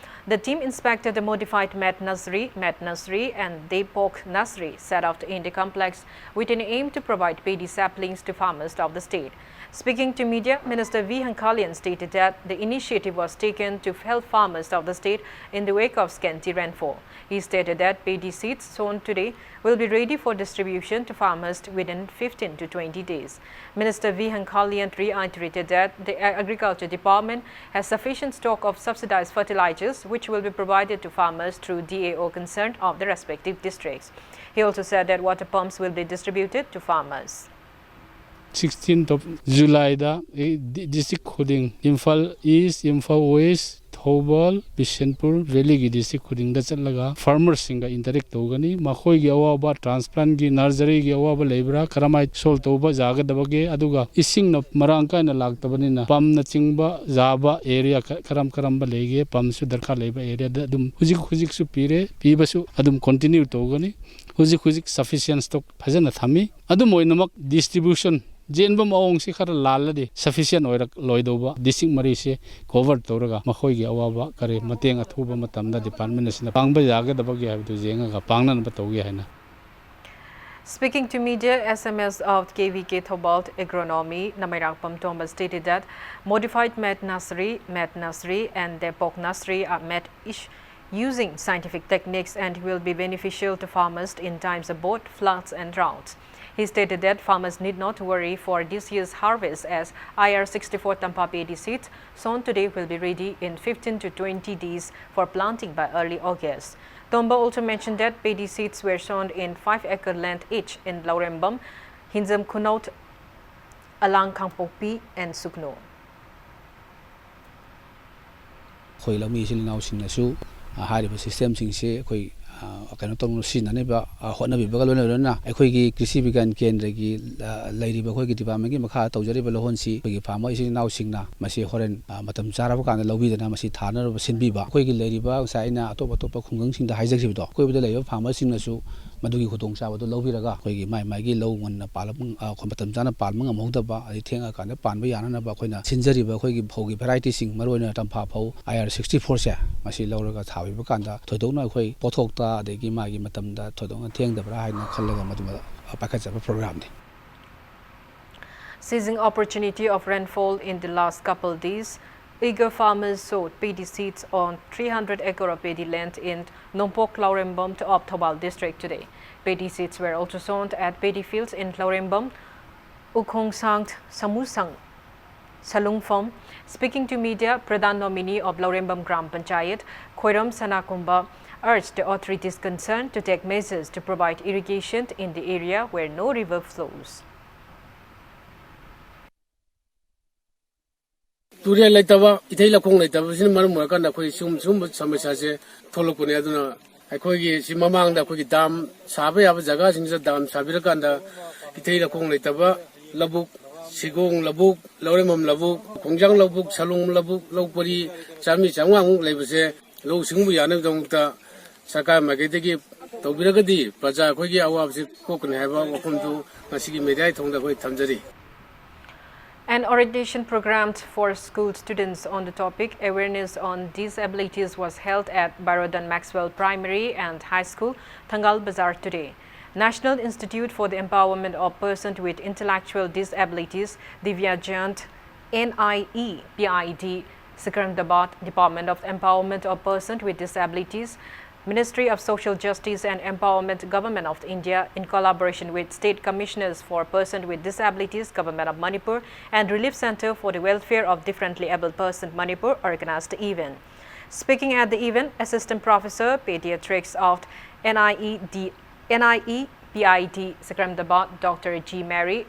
The team inspected the modified Met Nursery, Met Nursery and Depok Nursery set up in the complex with an aim to provide paddy saplings to farmers of the state. Speaking to media, Minister V Hangkalian stated that the initiative was taken to help farmers of the state in the wake of scanty rainfall. He stated that paddy seeds sown today will be ready for distribution to farmers within fifteen to twenty days. Minister V Hangkalian reiterated that the Agriculture Department has sufficient stock of subsidized fertilizers which will be provided to farmers through D A O concerned of the respective districts. He also said that water pumps will be distributed to farmers. Sixteenth of July ꯗ ꯑꯩ ꯗꯤ-, district ꯈꯨꯗꯤꯡ, Imphal East, Imphal West, Thoubal, Bishnupur ꯚꯦꯂꯤꯒꯤ district ꯈꯨꯗꯤꯡꯗ ꯆꯠꯂꯒ ꯐꯥꯔꯃꯔꯁꯤꯡꯒ interact ꯇꯧꯒꯅꯤ꯫ ꯃꯈꯣꯏꯒꯤ ꯑꯋꯥꯕ, ꯇ꯭ꯔꯥꯟꯁꯄ꯭ꯂꯥꯟꯒꯤ, ꯅꯔꯖꯔꯤꯒꯤ ꯑꯋꯥꯕ ꯂꯩꯕ꯭ꯔꯥ, ꯀꯔꯝꯍꯥꯏꯅ ꯁꯣꯜꯕ ꯇꯧꯕ ꯌꯥꯒꯗꯕꯒꯦ, ꯑꯗꯨꯒ ꯏꯁꯤꯡꯅ ꯃꯔꯥꯡ ꯀꯥꯏꯅ ꯂꯥꯛꯇꯕꯅꯤꯅ ꯄꯝꯅꯆꯤꯡꯕ ꯌꯥꯕ ꯑꯦꯔꯤꯌꯥ ꯀ-, ꯀꯔꯝ ꯀꯔꯝꯕ ꯂꯩꯒꯦ, ꯄꯝꯁꯨ ꯗꯔꯀꯥꯔ ꯂꯩꯕ ꯑꯦꯔꯤꯌꯥꯗ ꯑꯗꯨꯝ ꯍꯧꯖꯤꯛ ꯍꯧꯖꯤꯛꯁꯨ ꯄꯤꯔꯦ, ꯄꯤꯕꯁꯨ ꯑꯗꯨꯝ ꯀꯣꯟꯇꯤꯅ꯭ꯌꯨ ꯇꯧꯒꯅꯤ꯫ ꯍꯧꯖꯤꯛ ꯍꯧꯖꯤꯛ ꯁꯐꯤꯁꯤꯌꯦꯟ ꯁ꯭ꯇꯣꯛ ꯐꯖꯅ ꯊꯝꯃꯤ꯫ ꯑꯗꯨꯝ ꯑꯣꯏꯅꯃꯛ ꯗꯤꯁꯇ꯭ꯔꯤꯕ꯭ꯌꯨꯁꯟ ꯌꯦꯟꯕ ꯃꯑꯣꯡꯁꯤ ꯈꯔ ꯂꯥꯜꯂꯗꯤ ꯁꯐꯤꯁꯤꯌꯦꯟ ꯑꯣꯏꯔꯛꯂꯣꯏꯗꯧꯕ꯫ ꯗꯤꯁꯇ꯭ꯔꯤꯛ ꯃꯔꯤꯁꯦ ꯀꯣꯚꯔ ꯇꯧꯔꯒ ꯃꯈꯣꯏꯒꯤ ꯑꯋꯥꯕ ꯀꯔꯤ ꯃꯇꯦꯡ ꯑꯊꯨꯕ ꯃꯇꯝꯗ ꯗꯤꯄꯥꯔꯠꯃꯦꯟ ꯑꯁꯤꯅ ꯄꯥꯡꯕ ꯌꯥꯒꯗꯕꯒꯦ ꯍꯥꯏꯕꯗꯨ ꯌꯦꯡꯉꯒ ꯄꯥꯡꯅꯅꯕ ꯇꯧꯒꯦ ꯍꯥꯏꯅ꯫ Speaking to media, S M S of K V K Thoubal Agronomy, Namairangpam Tomba stated that modified Met Nursery, Met Nursery and Depok Nursery are made ish- using scientific techniques and will be beneficial to farmers in times of both floods and droughts. He stated that farmers need not worry for this year's harvest as I R sixty-four Tampa paddy seeds sown today will be ready in fifteen to twenty days for planting by early August. Tomba also mentioned that paddy seeds were sown in five acre land each in Laurembam, Hinzam Kunaut, Alang Kangpokpi and Sukno. ꯑꯩꯈꯣꯏ ꯂꯧꯃꯤ ꯏꯆꯤꯜ ꯏꯅꯥꯎꯁꯤꯡꯅꯁꯨ, ꯑ, ꯍꯥꯏꯔꯤꯕ ꯁꯤꯁꯇꯦꯝꯁꯤꯡꯁꯦ ꯑꯩꯈꯣꯏ, ꯑ, ꯀꯩꯅꯣ ꯇꯧꯅ ꯁꯤꯖꯤꯟꯅꯅꯕ, ꯑ, ꯍꯣꯠꯅꯕꯤꯕꯒ ꯂꯣꯏꯅ ꯂꯣꯏꯅꯅ ꯑꯩꯈꯣꯏꯒꯤ ꯀ꯭ꯔꯤꯁꯤ ꯕꯤꯒ꯭ꯌꯥꯟ ꯀꯦꯟꯗ꯭ꯔꯒꯤ, ꯑ, ꯂꯩꯔꯤꯕ ꯑꯩꯈꯣꯏꯒꯤ ꯗꯤꯄꯥꯔꯠꯃꯦꯟꯒꯤ ꯃꯈꯥꯗ ꯇꯧꯖꯔꯤꯕ ꯂꯧꯍꯣꯟꯁꯤ ꯑꯩꯈꯣꯏꯒꯤ ꯐꯥꯔꯃꯔ ꯏꯆꯤꯜ ꯏꯅꯥꯎꯁꯤꯡꯅ ꯃꯁꯤ ꯍꯣꯔꯦꯟ, ꯑ, ꯃꯇꯝ ꯆꯥꯔꯕ ꯀꯥꯟꯗ ꯂꯧꯕꯤꯗꯅ ꯃꯁꯤ ꯊꯥꯅꯅꯕ ꯁꯤꯟꯕꯤꯕ꯫ ꯑꯩꯈꯣꯏꯒꯤ ꯂꯩꯔꯤꯕ ꯉꯁꯥꯏ ꯑꯩꯅ ꯑꯇꯣꯞ ꯑꯇꯣꯞꯄ ꯈꯨꯡꯒꯪꯁꯤꯡꯗ ꯍꯥꯏꯖꯈꯤꯕꯗꯣ, ꯑꯀꯣꯏꯕꯗ ꯂꯩꯔꯤꯕ ꯐꯥꯔꯃꯔꯁꯤꯡꯅꯁꯨ ꯃꯗꯨꯒꯤ ꯈꯨꯗꯣꯡꯆꯥꯕꯗꯨ ꯂꯧꯕꯤꯔꯒ ꯑꯩꯈꯣꯏꯒꯤ ꯃꯥꯏ ꯃꯥꯏꯒꯤ ꯂꯧ ꯉꯟꯅ ꯄꯥꯜꯂꯛꯄ, ꯑ, ꯑꯩꯈꯣꯏ ꯃꯇꯝ ꯆꯥꯅ ꯄꯥꯟꯕ ꯉꯝꯍꯧꯗꯕ, ꯑꯗꯩ ꯊꯦꯡꯉꯀꯥꯟꯗ ꯄꯥꯟꯕ ꯌꯥꯅꯅꯕ ꯑꯩꯈꯣꯏꯅ ꯁꯤꯟꯖꯔꯤꯕ ꯑꯩꯈꯣꯏꯒꯤ ꯐꯧꯒꯤ ꯚꯦꯔꯥꯏꯇꯤꯁꯤꯡ, ꯃꯔꯨꯑꯣꯏꯅ ꯇꯝꯐꯥ ꯐꯧ I R sixty-four ꯁꯦ, ꯃꯁꯤ ꯂꯧꯔꯒ ꯊꯥꯕꯤꯕ ꯀꯥꯟꯗ ꯊꯣꯏꯗꯣꯛꯅ ꯑꯩꯈꯣꯏ ꯄꯣꯠꯊꯣꯛꯇ ꯑꯗꯒꯤ ꯃꯥꯒꯤ ꯃꯇꯝꯗ ꯊꯣꯏꯗꯣꯛꯅ ꯊꯦꯡꯗꯕ꯭ꯔꯥ ꯍꯥꯏꯅ ꯈꯜꯂꯒ ꯃꯗꯨꯃ ꯄꯥꯏꯈꯠꯆꯕ ꯄ꯭ꯔꯣꯒ꯭ꯔꯥꯝꯅꯤ꯫ Seizing opportunity of rainfall in the last couple days, eager farmers sowed paddy seeds on three hundred acre of paddy land in Nompok Laurembam to Up Thoubal district today. Paddy seeds were also sown at paddy fields in Laurembam, Ukhongsang, Samusang, Salungpham. Speaking to media, Pradhan nominee of Laurembam Gram Panchayat, Khoiram Sanakumba, urged the authorities concerned to take measures to provide irrigation in the area where no river flows. ꯇꯨꯔꯦꯜ ꯂꯩꯇꯕ, ꯏꯊꯩ ꯂꯧꯈꯣꯡ ꯂꯩꯇꯕꯁꯤꯅ ꯃꯔꯝ ꯑꯣꯏꯔꯀꯥꯟꯗ ꯑꯩꯈꯣꯏ ꯁꯤꯒꯨꯝ-, ꯁꯤꯒꯨꯝꯕ ꯁꯃꯁ꯭ꯌꯥꯁꯦ ꯊꯣꯛꯂꯛꯄꯅꯦ꯫ ꯑꯗꯨꯅ ꯑꯩꯈꯣꯏꯒꯤ ꯁꯤ ꯃꯃꯥꯡꯗ ꯑꯩꯈꯣꯏꯒꯤ ꯗꯥꯝ ꯁꯥꯕ ꯌꯥꯕ ꯖꯒꯥꯁꯤꯡꯁꯤꯗ ꯗꯥꯝ ꯁꯥꯕꯤꯔꯀꯥꯟꯗ ꯏꯊꯩ ꯂꯧꯈꯣꯡ ꯂꯩꯇꯕ ꯂꯧꯕꯨꯛ, ꯁꯤꯒꯣꯡ ꯂꯧꯕꯨꯛ, ꯂꯧꯔꯦꯝꯕꯝ ꯂꯧꯕꯨꯛ, ꯈꯣꯡꯖꯥꯡ ꯂꯧꯕꯨꯛ, ꯁꯂꯨꯡ ꯂꯧꯕꯨꯛ, ꯂꯧ ꯄꯔꯤ ꯆꯥꯝꯃꯔꯤ ꯆꯥꯝꯃꯉꯥꯃꯨꯛ ꯂꯩꯕꯁꯦ ꯂꯧꯎ ꯁꯤꯡꯎꯕ ꯌꯥꯅꯕꯒꯤꯗꯃꯛꯇ ꯁꯔꯀꯥꯔ ꯃꯥꯏꯀꯩꯗꯒꯤ ꯇꯧꯕꯤꯔꯒꯗꯤ ꯄ꯭ꯔꯖꯥ ꯑꯩꯈꯣꯏꯒꯤ ꯑꯋꯥꯕꯁꯤ ꯀꯣꯛꯀꯅꯤ ꯍꯥꯏꯕ ꯋꯥꯐꯝꯗꯨ ꯉꯁꯤꯒꯤ ꯃꯦꯗꯤꯌꯥꯒꯤ ꯊꯣꯡꯗ ꯑꯩꯈꯣꯏ ꯊꯝꯖꯔꯤ꯫ An orientation program for school students on the topic Awareness on Disabilities was held at Barodan Maxwell Primary and High School, Thangal Bazar today. National Institute for the Empowerment of Persons with Intellectual Disabilities, Divya Jayant, N I E P I D, Secunderabad, Department of Empowerment of Persons with Disabilities, Ministry of Social Justice and Empowerment, Government of India, in collaboration with State Commissioners for Persons with Disabilities, Government of Manipur, and Relief Centre for the Welfare of Differently Abled Persons, Manipur, organized the event. Speaking at the event, Assistant Professor, Pediatrics of N I E D, N I E P I D, Secunderabad, Doctor G Mary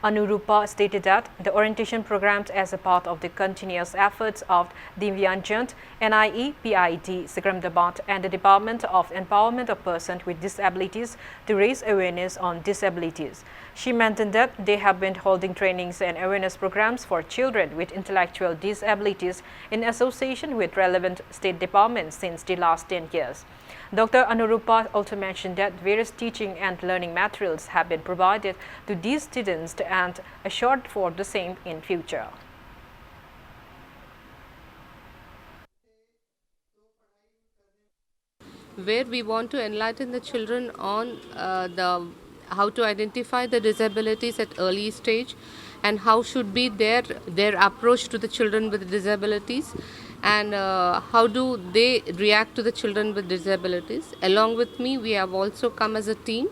Anurupa stated that the orientation programs as a part of the continuous efforts of Divya Jayant, N I E P I D, Secunderabad, and the Department of Empowerment of Persons with Disabilities to raise awareness on disabilities. She mentioned that they have been holding trainings and awareness programs for children with intellectual disabilities in association with relevant state departments since the last ten years. Doctor Anurupa also mentioned that various teaching and learning materials have been provided to these students and assured for the same in future. Where we want to enlighten the children on uh, the how to identify the disabilities at early stage, and how should be their their approach to the children with disabilities, and uh, how do they react to the children with disabilities. Along with me, we have also come as a team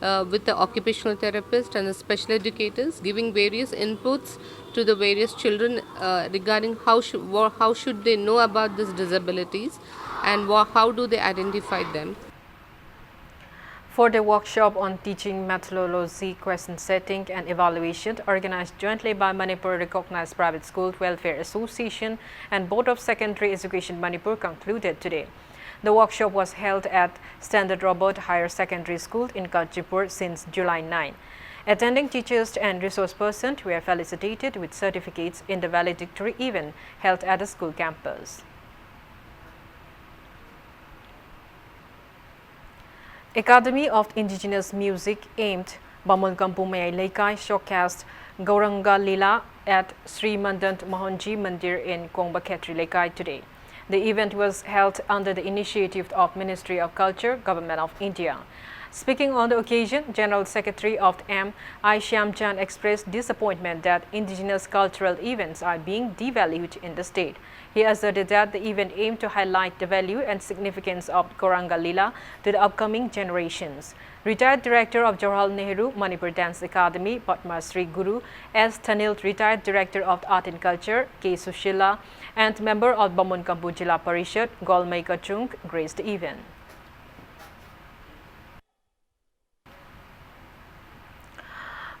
uh, with the occupational therapist and the special educators, giving various inputs to the various children uh, regarding how should how should they know about these disabilities, and wha- how do they identify them. For the workshop on teaching methodology, question setting and evaluation, organized jointly by Manipur Recognized Private School Welfare Association and Board of Secondary Education Manipur, concluded today. The workshop was held at Standard Robert Higher Secondary School in Kachipur since July nine. Attending teachers and resource persons were felicitated with certificates in the valedictory event held at the school campus. Academy of Indigenous Music AIMD Bamon Kampu Mayai Leikai showcased Gauranga Lila at Sri Mandant Mohanji Mandir in Kongba Khetri Leikai today. The event was held under the initiative of Ministry of Culture, Government of India. Speaking on the occasion, General Secretary of the AIMD, I Shyamchand, expressed disappointment that indigenous cultural events are being devalued in the state. He asserted that the event aimed to highlight the value and significance of Gauranga Lila to the upcoming generations. Retired director of Jawaharlal Nehru Manipur Dance Academy, Padma Shri Guru S Thanil, retired director of Art and Culture, K Sushila, and member of Bamon Kampu Jila Parishad, Golmei Kachung, graced the event.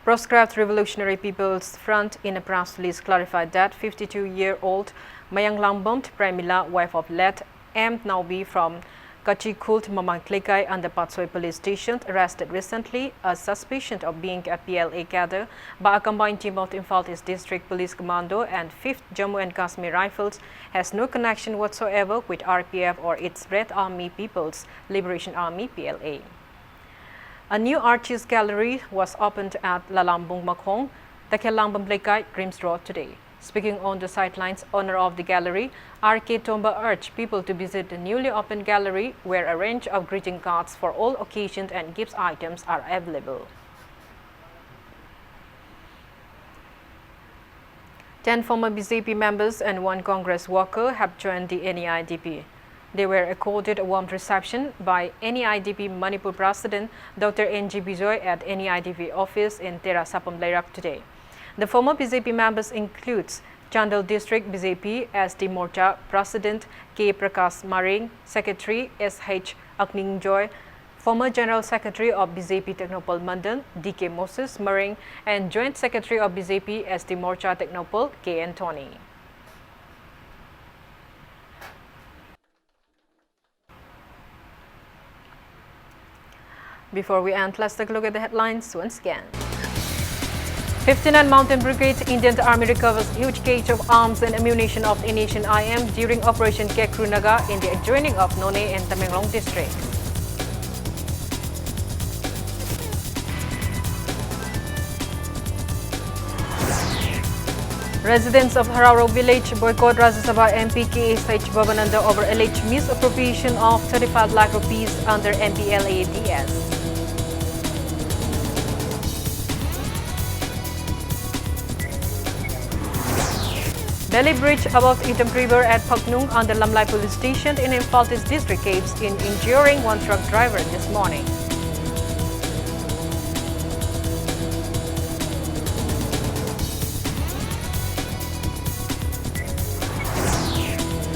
Proscribed Revolutionary People's Front, in a press release, clarified that fifty-two-year-old Mayang Langbam Premila, wife of late M Naobi from Kachikhuld Mamang Klekai under Patsoi Police Station, arrested recently as suspicion of being a P L A cadre by a combined team of the Imphal East District Police Commando and fifth Jammu and Kashmir Rifles, has no connection whatsoever with R P F or its Red Army People's Liberation Army, P L A. A new artist gallery was opened at Lalambung Makhong, Takhelangbam Lekai, Grims Road today. Speaking on the sidelines, owner of the gallery, R K Tomba, urged people to visit the newly opened gallery, where a range of greeting cards for all occasions and gifts items are available. Ten former B J P members and one Congress worker have joined the N E I D P. They were accorded a warm reception by N E I D P Manipur President Doctor N G Bijoy at N E I D P office in Tera Sapam Leirak today. The former B J P members includes Chandel District B J P S T Morcha President K Prakash Maring, Secretary S H Akning Joy, Former General Secretary of B J P Tengnoupal Mandal, D K Moses Mareng, and Joint Secretary of B J P S T Morcha Tengnoupal, K Anthony. Before we end, let's take a look at the headlines once again. Fifty-nine Mountain Brigade Indian Army recovers huge cache of arms and ammunition of N S C N I M during Operation Kekru Naga in the adjoining of Noney and Tamenglong district. Residents of Harauro village boycott Rajya Sabha M P K S H Bhabananda over alleged misappropriation of thirty-five lakh rupees under M P L A D S. Delhi bridge above Itam River at Phaknung under Lamlai Police Station in Imphal East district caves in, injuring one truck driver this morning.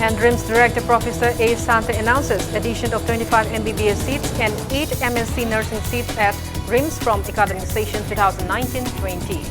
And RIMS Director Professor A Santa announces addition of twenty-five M B B S seats and eight M S C nursing seats at RIMS from academic session two thousand nineteen twenty.